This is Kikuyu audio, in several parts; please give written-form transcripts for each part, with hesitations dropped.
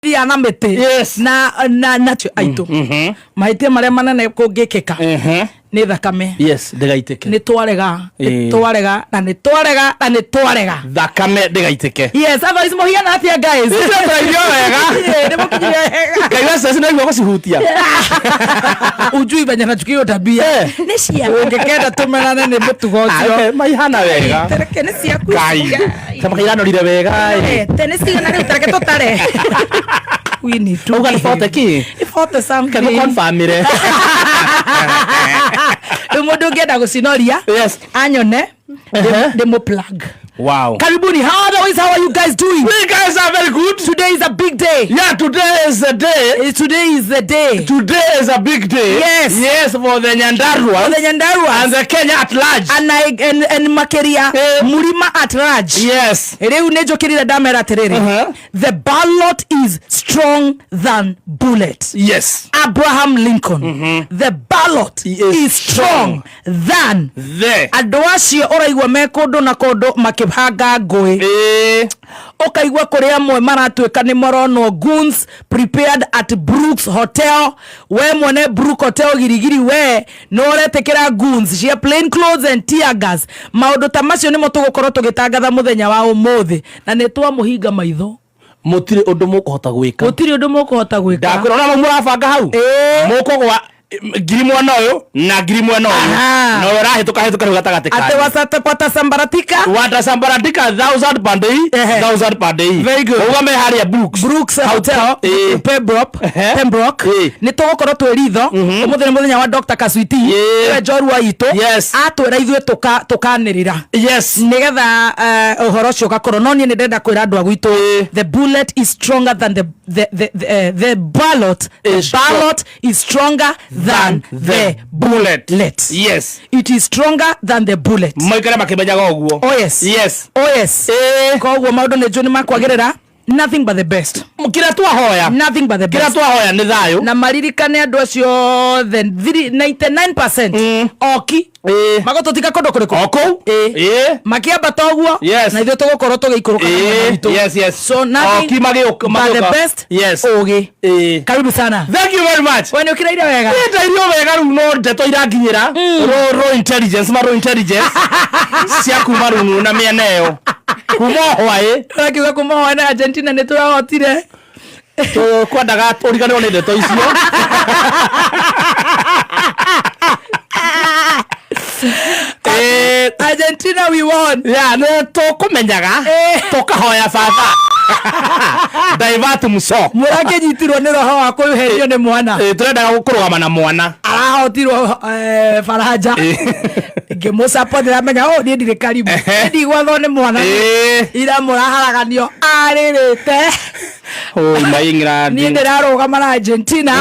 Mathiaga na mĩtĩ. Na aitũ mahĩtia marĩa manene kũngĩkĩka nĩ thakame. Yes, ndĩgaitĩke. Nĩ twarega, nĩ twarega, na nĩ twarega, na nĩ twarega. Thakame ndĩgaitĩke. Yes, otherwise mũhiana atĩa, guys? Tũraithio wega. Nĩ mũkinyire wega. Ngai wa ceci naigua gũcihutia. Ujui venye nachukia hiyo tabia. Nĩ cia ũngĩkenda tũmenane nĩ mũtugo ũcio. Ah, maihana wega. Tereke nĩ ciaku. Ngai kama kairanũrire wega ĩ. Te nĩ cigana rĩu? Tereke tũtare. We need to Uga nĩ 40 ki. Nĩ 40 something. Kego confirmire. Rĩu mũndũ ũngĩenda gũcinoria anyone ndĩmũ plug. Karibuni. How otherwise, how are you guys doing? We guys are very good. Today is a big day. Yeah, today is the day. Today is the day. Today is a big day. Yes, for the Nyandarua For the Nyandarua and the Kenya at large. And, I, and makiria Murima at large. Rĩu nĩ njũkĩrire ndamera atĩrĩrĩ, the ballot is strong than bullet. Abraham Lincoln. The ballot is is strong than the andũ acio ũraigua me kũndũ na kũndũ makĩhanga ngũĩ. Ũkaigua kũrĩ amwe maratuĩka nĩ maronwo goons prepared at Brooks Hotel. We mwene Brook Hotel girigiri, we nĩ ũretĩkĩra goons cia plain clothes and tear gas? Maũndũ ta macio nĩmo tũgũkorwo tũgĩtangatha mũthenya wa ũmũthĩ, na nĩ twamũhinga maitho. Mũtirĩ ũndũ mũkũhota gwĩka. Gũtirĩ ũndũ mũkũhota gwĩka. Ndakwĩra ona mau mũrabanga hau mũkũgwa ngiri mwena ũyũ na ngiri mwena ũyũ na ũrĩa ũrahĩtũka hĩtũka rĩu gatagatĩ atĩ kanyu. Watasambaratika. Watasambaratika, thousand pande hii, thousand pande hii. Very good. Ũgame harĩa Brooks. Brooks Hotel. Pembroke. Pembroke. Nĩ tũgũkorwo twĩ ritho. Ũmũthĩ nĩ mũthenya wa Dr. Kaswiti. Nĩwe njorua itũ. Atwĩra ithuĩ tũkanĩrĩra nĩgetha ũhoro ũcio ũgakorwo. No niĩ nĩ ndĩrenda kwĩra andũ a gwitũ, the bullet is stronger than the ballot. The Is strong. ballot is stronger than the bullet. Bullet. It is stronger than the bullet. Maikare makĩmenyaga ũguo. Oh yes. Oh yes. Koguo maũndũ nĩ njũ nĩ makwagĩrĩra. Nothing but the best. Kĩrĩa twahoya, Nothing but the kĩrĩa best. twahoya nĩ thayũ. Na maririkane andũ acio othe 99% oki magũtũtiga kũndũ kũrĩkũ? O kũu. Makĩambata ũguo na ithuĩ tũgũkorwo tũgĩikũrũka na mwena witũ. So nothing Oki magĩũka but the magĩũka. best. Ũgĩ. Karibu sana. Thank you very much. We nĩ ũkĩraire wega? Ndairio wega. Rĩu no ndeto iranginyĩra ro intelligence ma ro intelligence cia kuma rununu na mĩena ĩyo kuma hwaĩ. Ũrakiuga kuma hwaĩ na Argentina nĩ tũrahotire. Tũkwendaga ũriganĩrwo nĩ ndeto icio. Argentina, we won. Ya nĩ tũkũmenyaga. Tũkahoya baba divert muco. Mũrakĩnyitirwo nĩ roho wa kũherio nĩ mwana. Tũrendaga kũrũgama na mwana. Arahotirwo Faranja. Ngĩmũsupport, ndĩramenya oh niĩ ndirĩ karibu. Niĩ ndigwathwo nĩ mwana. Ira mũraharaganio arĩrĩte. Oh, my England. Niĩ ndĩrarũgama na Argentina.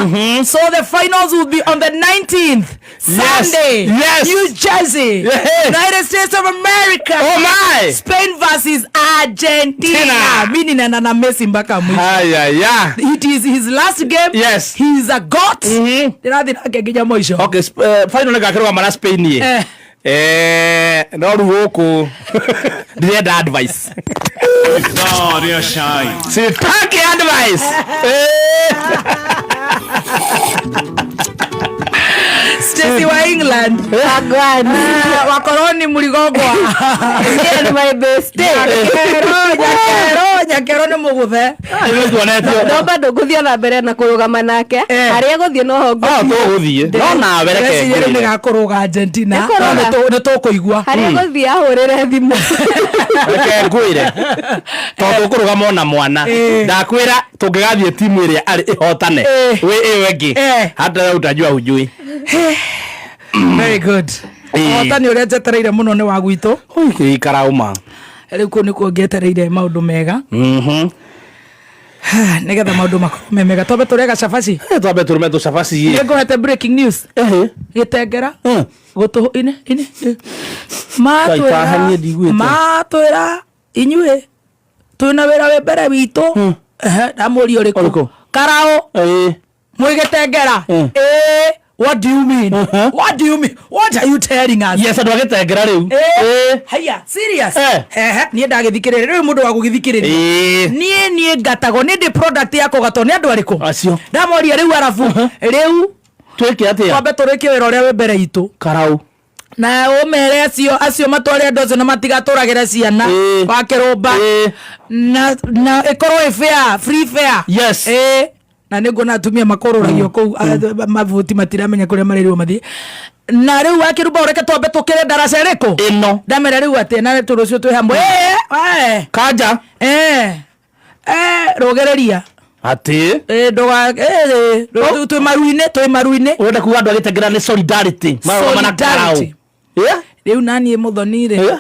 So the finals will be on the 19th, Sunday, New Jersey, United States of America. Oh my. Spain versus Argentina. Tina. Mi ninaenda na Messi mpaka mwisho. Haya ya. It is his last game. He is a goat. Ndĩrathiĩ nake nginya mũico. Okay, final nĩ ngakĩrũgama na Spain ĩ. No rĩu gũkũ ndirenda advice. Ithaa rĩa cai. Sitaki advice. Stacy wa England. Wagwan. Ah, wakorwo ni mũrigongwa. Ndiye my bestie. Nyakero, nyakero, nyakero nĩ mũgũthe. Nĩ tuonetio. No bado ngũthiĩ ona mbere na kũrũgama nake. Harĩa gũthiĩ noho No ngũthiĩ. tũgũthiĩ. No nawe reke Ndĩreciria rĩu ngwĩre. nĩ gakũrũga Argentina. Nĩ kũrũga. No nĩ tũkũigua. Harĩa gũthiĩ ahũrĩre thimũ. Reke ngwĩre. Tondũ tũkũrũgama ona mwana. Ndakwĩra tũngĩgathiĩ timu ĩrĩa arĩ ĩhotane. Wĩ ĩyo ĩngĩ. Hata wewe utajua hujui. Very good. Ũhotani ũrĩa njetereire mũno nĩ wa gwitũ. Ui, ikara uma. Rĩu kũu nĩkuo ngetereire maũndũ mega. Nĩgetha maũndũ makorwo me mega. Twambe tũrĩe gacabaci. Twambe tũrũme tũcabaci. Nĩ ngũhete breaking news. Gĩtengera. Gũtũ ine ine. Matwĩra Kaitahanie ndiguĩte. Matwĩra inyuĩ twĩna wĩra wĩ mbere witũ. Ehe, ndamũria ũrĩkũ? Ũrĩkũ? Karaũ. Mwĩ gĩtengera. Ĩĩ. What do you mean? What do you mean? What are you telling us? Yes, andå agätengera rä u. Haya, serious? Eh. Ehe, niä ndagä rä rä u må ndå wa gå gä thikä rä ria niä niä ngatagwo nä ndä product ya kågatwo nä andå arä kå Acio. Ndamoria rä u arabu rä u Twä ke atä a? Twambe tå rä kie wä ra å rä a wä mbere itå Karau. Na ũmere acio matware andũ acio na matigatũragĩre ciana Ĩĩ. wa kĩrũmba na ĩkorwo ĩ fair, free fair. Yes. Ĩĩ. Na nĩ nguona atumia makũrũragio kũu mavuti matiramenya kũrĩa marĩrwo mathiĩ na rĩu wa kĩrũmba ũreke twambe tũkĩre ndaraca ĩrĩkũ. Ä no. Ndamera rĩu atĩ na tũrũciũ twĩ hamwe. Ĩĩ, we. Kanja. Eh, rũgĩrĩria. Atä. Ĩĩ, ndũga ĩĩ, twĩ maru-inĩ. Å renda kuga andå agätengera nä solidarity mararũgama na karau. Solidarity. Rĩu naniĩ mũthoni rĩ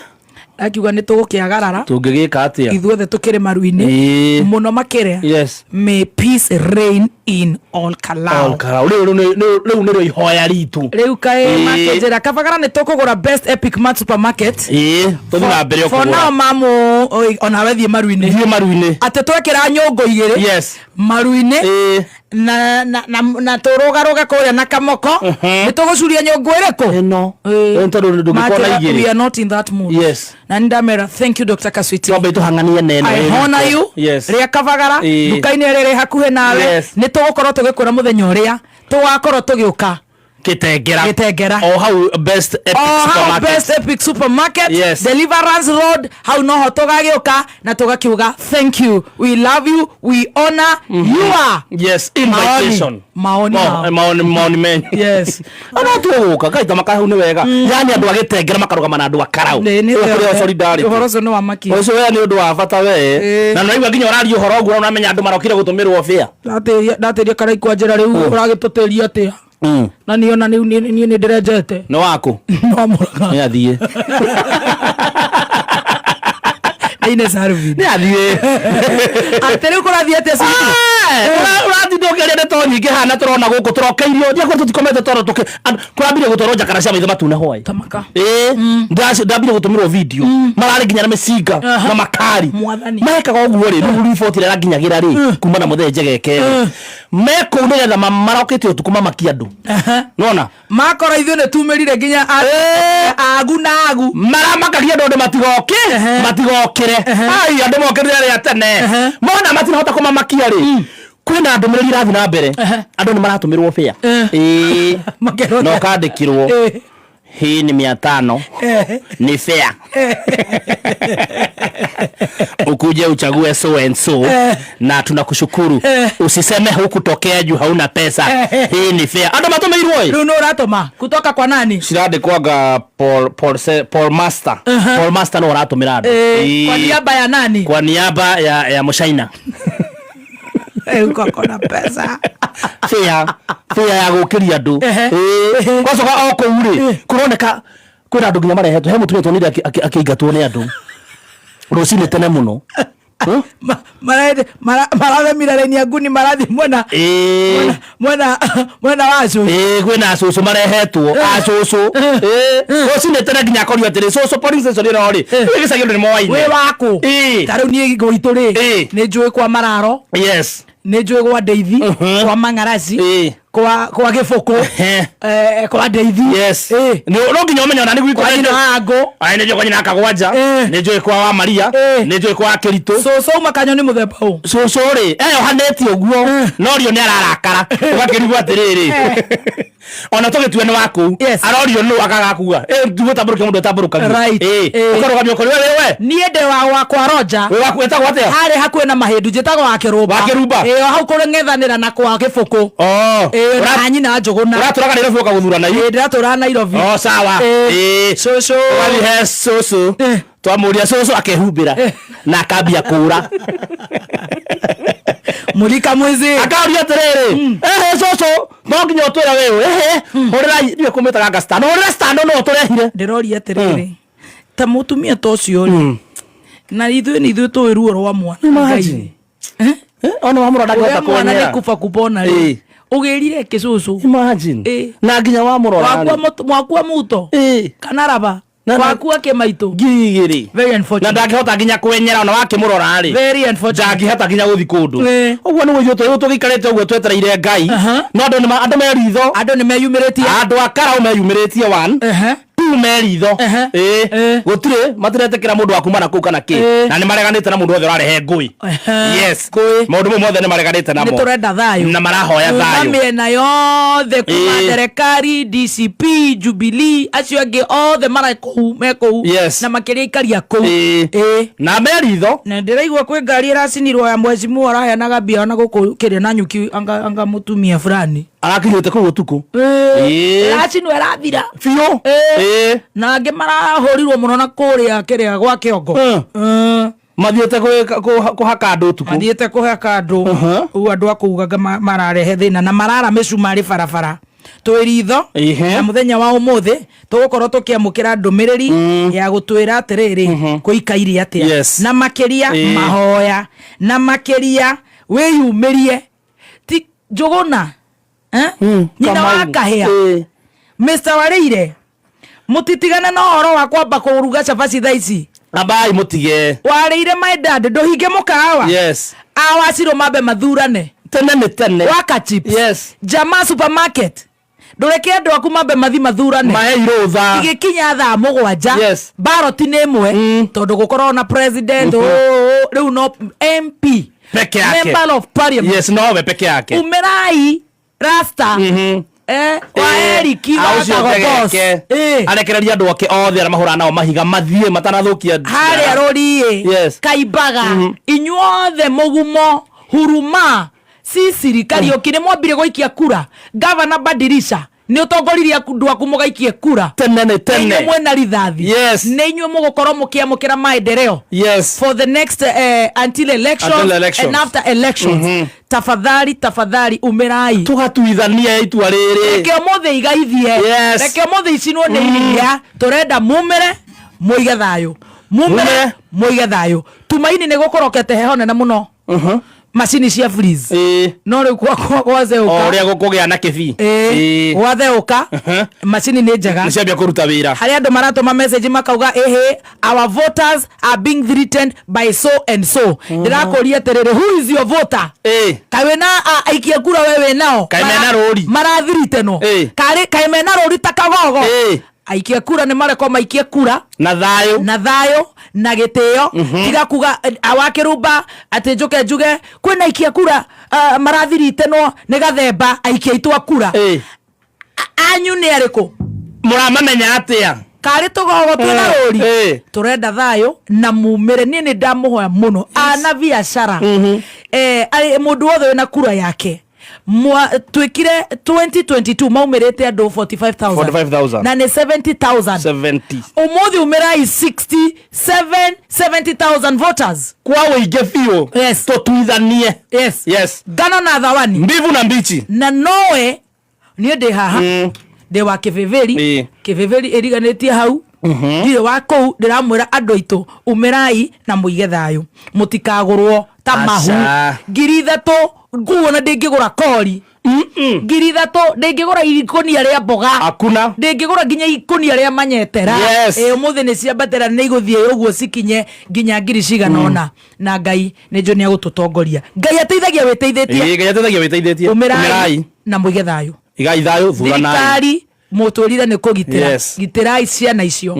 akiuga nĩ tũgũkĩagarara. Tå ngä gä ka atä a? Ithuothe tũkĩrĩ maru-inĩ mũno makĩrĩa. May peace reign in Ol Kalou. Karau rä u nä rä ihoya ritå. Rĩu kaĩ makĩnjĩra kabagara nĩ tũkũgũra Best Epic Mart Supermarket. Ä tå thiä na mbere. For now mamu oi, onawe thiĩ maru-inĩ. Thiä maru-inä. Atĩ twekĩra nyũngũ igĩrĩ maru-inĩ na tũrũgarũge kũrĩa na kamoko nĩ tũgũcuria nyũngũ ĩrĩkũ. Ĩno. Ĩĩ. Ĩ, tondũ ndũngĩkorwo na Matĩra, igĩrĩ. we are not in that mood. Na nĩ ndamera thank you, Dr. Kaswiti. Twambe tå hang'anie neno. I honor you. Rĩa kabagara nduka-inĩ ĩrĩa ĩrĩ hakuhĩ nawe. Nĩ tũgũkorwo tũgĩkwĩra mũthenya ũrĩa tũgakorwo tũgĩũka. Gĩtengera. Gĩtengera. O hau Best Epic O hau Supermarket. Best Epic Supermarket. Deliverance Road hau noho tũgagĩũka na tũgakiuga thank you, we love you, we honor you are Yes, invitation. Maoni mao. Maoni menyu. Ona tũgũka kaita makahau nĩ wega, yani andũ agĩtengera makarũgama na andũ a karau. Kũrĩ o solidarity. Ũhoro ũcio nĩ wa makia. Ũcio we nĩ ũndũ wa bata we. Na nĩwaigua nginya ũraria ũhoro ũguo ũramenya andũ marokire gũtũmĩrwo bĩa. Ndatĩria karaikwa njĩra rĩu ũragĩtũtĩria atĩa na niĩ ona rĩu niĩ nĩ ndĩrenjete. Nĩ waku. No mũraga. Nĩ athiĩ. Nĩ Salvin. Nĩ athiĩ. Atĩ rĩu kũrathiĩ atĩa Sweetie? Ũratinda ũkĩaria ndeto nyingĩ hana tũrona gũkũ tũrokeirio ndiakorwo tũtikomete toro kũrambirie gũtwarwo njakara cia maitho matune hwaĩ. Tamaka. Ĩĩ, ndambire gũtũmĩrwo video mararĩ nginya na mĩcinga na makari. Mwathani. Mekaga ũguo rĩ rĩu riboti ĩrĩa ĩranginyagĩra rĩ kuma na mũthee njegeke rĩ me kũu nĩgetha marokĩte ũtukũ mamakie andũ nona. Makora ithuĩ nĩ tumĩrire nginya agu na agu. Maramakagia andũ andũ matigoke matigokĩre ai andũ mokĩrire arĩa tene mona matirahota kũmamakia rĩ kwĩna ndũmĩrĩri irathiĩ na mbere andũ nĩ maratũmĩrwo bĩa. Ĩĩ. Makerwo na ũkandĩkirwo hii ni 500 ni fair ukuje uchague so and so na tunakushukuru usiseme hukutokea juu hauna pesa hii ni fair andũ matũmĩirwo ĩ. Rĩu nĩ ũratũma kutoka kwa nani? Cirandĩkwanga Paul, Paul, Paul Master. Paul Master no ũratũmĩra andũ. Kwa niaba ya nani? Kwa niaba ya Mũcaina. Rĩu kona pesa. Fair fair ya gũkĩria andũ. Ĩĩ. Gwacoka o kũu rĩ kũroneka kwĩna andũ nginya marehetwo he mũtumia tuonire akĩingatwo nĩ andũ rũcinĩ tene mũno. Huh? Marathemire raini ya nguni marathi mwena mwena wa cũcũ. Ĩĩ, kwĩna acũcũ marehetwo acũcũ. Ĩĩ, rũcinĩ tene nginya akorio atĩrĩ cũcũ polling station ĩno rĩ gĩcagi andũ nĩ moaine. Wĩ waku. Ta rĩu niĩ gwitũ rĩ nĩ njũĩ kwa mararo nĩ njũĩ gwa ndeithi kwa mang'araci kwa gĩbũkũ kwa ndeithi. No nginya ũmenye ona nĩ gwitũ. Kwa nyina wa ngũ. Ai, nĩ njũĩ kwa nyina akagwanja. Nĩ njũĩ kwa wa Maria. Nĩ njũĩ kwa Kĩritũ. Cũcũ uma kanyo nĩ mũthemba ũ? Cũcũ rĩ eyohanĩtie ũguo no rio nĩ ararakara ũgakĩrigwo atĩrĩrĩ ona tũgĩtue nĩ waku arorio nũ akaga kuga gũtambũrũkia mũndũ etambũrũkagia. Ũkarũgamio kũrĩ we we. Niĩ ndĩ wa gwakwa Roja. Wĩ waku wĩtagwo atĩa? Harĩ hakuhĩ na mahĩndu njĩtagwo wa kĩrũmba. Wa Kĩrũmba? Ĩĩ, o hau kũng'ethanĩra na kwa gĩbũkũ. Ĩĩ, na nyina Njũgũna. Ũratũraga Nairobi ũka gũthurana Ĩĩ, ndĩratũraga Nairobi. O sawa. Ĩĩ. Cũcũ. Ũgathiĩ he cũcũ twamũria cũcũ akehumbĩra na akambia kũra. Mũrika mwizi. Akaũria atĩrĩrĩ ehe cũcũ no nginya ũtwĩre wĩũ ehe hũrĩra ndiwe kũmĩtaga ngastano hũrĩra stano no ũtũrehire. Ndĩroria atĩrĩrĩ ta mũtumia ta ũcio rĩ na ithuĩ nĩ ithuĩ tũĩ ruo rwa mwana Imagine. Ngai. Eh? Ona wamũrora ndangĩhota Ũrĩa mwana nĩ kuonyera. kuba kupona rĩ ũgĩrire kĩcũcũ. Imagine. Na nginya wamũrora wakua rĩ. mwakua muto kana raba. Waku akĩmaitũ. 2000. Very Na unfortunate. ndangĩhota nginya kwenyera ona wakĩmũrora rĩ. Very unfortunate. Ndangĩhota nginya gũthi kũndũ. Ũguo nĩguo ithuĩ rĩu tũgĩikarĩte ũguo twetereire Ngai. No andũ nĩ andũ me ritho. Andũ nĩ meyumĩrĩtie. Andũ a Karau meyumĩrĩtie one. Two me ritho. Ĩĩ. Gũtirĩ matiretĩkĩra mũndũ wa kuma na kũu kana kĩ. Na nĩ mareganĩte na mũndũ wothe ũrarehe ngũĩ. Yes. Ngũĩ. Maũndũ mau mothe nĩ mareganĩte namo. Nĩ tũrenda thayũ. Na marahoya Kuma thayũ. mĩena yothe kuma thirikari, DCP, Jubilee, acio angĩ othe mara kũu me kũu. Yes. Na makĩria aikari a kũu. Ĩĩ. Na me ritho. Na ndĩraigua kwĩ ngari ĩracinirwo ya mheshimiwa ũraheanaga mbia ona gũkũ kĩrĩa na nyuki anga, anga mũtumia fulani. Arakinyĩte kũu ũtukũ. Ĩĩ. Ĩracinwo ĩrathira. Biũ. Ĩĩ. Na angĩ marahũrirwo mũno na kũrĩa kĩrĩa gwa kĩongo. Mathiĩte kũhaka andũ ũtukũ. Mathiĩte kũhaka andũ. Ũguo andũ a kũu anga mararehe thĩna na marara mĩcumarĩ barabara. Twĩ ritho. Na mũthenya wa ũmũthĩ tũgũkorwo tũkĩamũkĩra ndũmĩrĩri ya gũtwĩra atĩrĩrĩ, kũikaire atĩa. Yes. Na makĩria mahoya. Na makĩria wĩyumĩrie. Ti Njũgũna. Eh? Nyina wa Kamau. Kahĩa. Mr. Warĩire. Mũtitigane na ũhoro wa kwamba kũruga cabaci thaa ici. Ambai mũtige. Warĩire my dad, ndũhinge mũkawa. Yes. Awacirwo mambe mathurane. Tene nĩ tene. Waka chips. Yes. Jamaa supermarket. Ndũreke andũ aku mambe mathi mathurane. Mahe irũtha. Igĩkinya thaa 7. Yes. Ballot nĩ ĩmwe. Tondũ gũkorwo na president, oh, rĩu no MP. Peke yake. Member of parliament. Yes, nowe peke yake. Umerai Rasta. Wa Eric Au ũcio wetagwo boss. Tegeke. Arekereria andũ ake othe arĩa mahũraga nao mahiga mathiĩ matanathũkia Harĩa rũriĩ. Yes. Kaimbaga. Inyuothe mũgumo huruma Sisiri Kariũki nĩ mwambire gũikia kura. Gavana Badirisha nĩ ũtongoririe andũ aku mũgaikie kura. Tene nĩ tene. Nĩ inyuĩ mwĩna rithathi. Yes. Nĩ inyuĩ mũgũkorwo mũkĩamũkĩra maendeleo. Yes. For the next, until elections, Until elections. and after elections. Tafadhali, tafadhali, umirai. Tũgatuithania itua rĩrĩ. Reke ũmũthĩ igaithie. Yes. Reke ũmũthĩ icinwo nĩ iria. Tũrenda mumĩre mũige thayũ. Mumĩre Mumĩre. mũige thayũ. Tumaini nĩ gũkorokete heho nene mũno. Macini cia freeze. No rĩu gwatheũka. O ũrĩa gũkũgĩa na kĩbii. Gwatheũka, macini nĩ njega. Nĩ ciambia kũruta wĩra. Harĩa andũ maratũma message makauga ĩhĩ, our voters are being threatened by so and so. Ndĩrakũria atĩrĩrĩ, who is your voter? Kaĩ wĩna aikia kura we wĩ nao? Kaĩ mena rũri? Marathiritenwo. Kaĩ mena rũri ta kagogo? Aikia kura nĩ marekwo maikie kura na thayũ, na thayũ na gĩtĩo. Tiga kuga awakĩrumba atĩ njũke njuge kwĩna aikia kura, marathiritenwo nĩ gathemba aikia aitũ a kura. Anyu nĩ arĩkũ? Mũramamenya atĩa? Karĩ tũgogo twĩna rũri. Tũrenda thayũ na mumĩre. Niĩ nĩ ndamũhoya mũno. Ana biacara. Mũndũ wothe wĩna kura yake. Twĩkire 2022 maumĩrĩte andũ 45,000. 45,000. Na nĩ 70,000. 70. Ũmũthĩ umĩrai 67, 70,000 voters. Kwa ũingĩ biũ. Yes. Tũtuithanie. Yes. Yes. Ngano na thawani. Mbivu na mbichi. Na nowe niĩ ndĩ haha. Ndĩ wa kĩbĩbĩri. Kĩbĩbĩri ĩriganĩtie hau. Ndirĩ wa kũu, ndĩramwĩra andũ aitũ umĩrai na mũige thayũ. Mũtikagũrwo ta mahu. Aca. 3,000 nguo na ndĩngĩgũra kori. 3,000 ndĩngĩgũra ikũnia rĩa mboga. Hakuna. Ndĩngĩgũra nginya ikũnia rĩa manyetera. Yes. Ũmũthĩ nĩ ciambatĩra, nĩ igũthiĩ ũguo cikinye nginya ngiri cigana ũna. Na Ngai nĩ njũĩ nĩ egũtũtongoria. Ngai ateithagia wĩteithĩtie. Ngai ateithagia wĩteithĩtie. Umĩrai Umĩrai. na mũige thayũ. Igai thayũ, thuranai. Thirikari mũtũrire nĩ kũgitĩra. Yes. Gitĩrai ciana icio.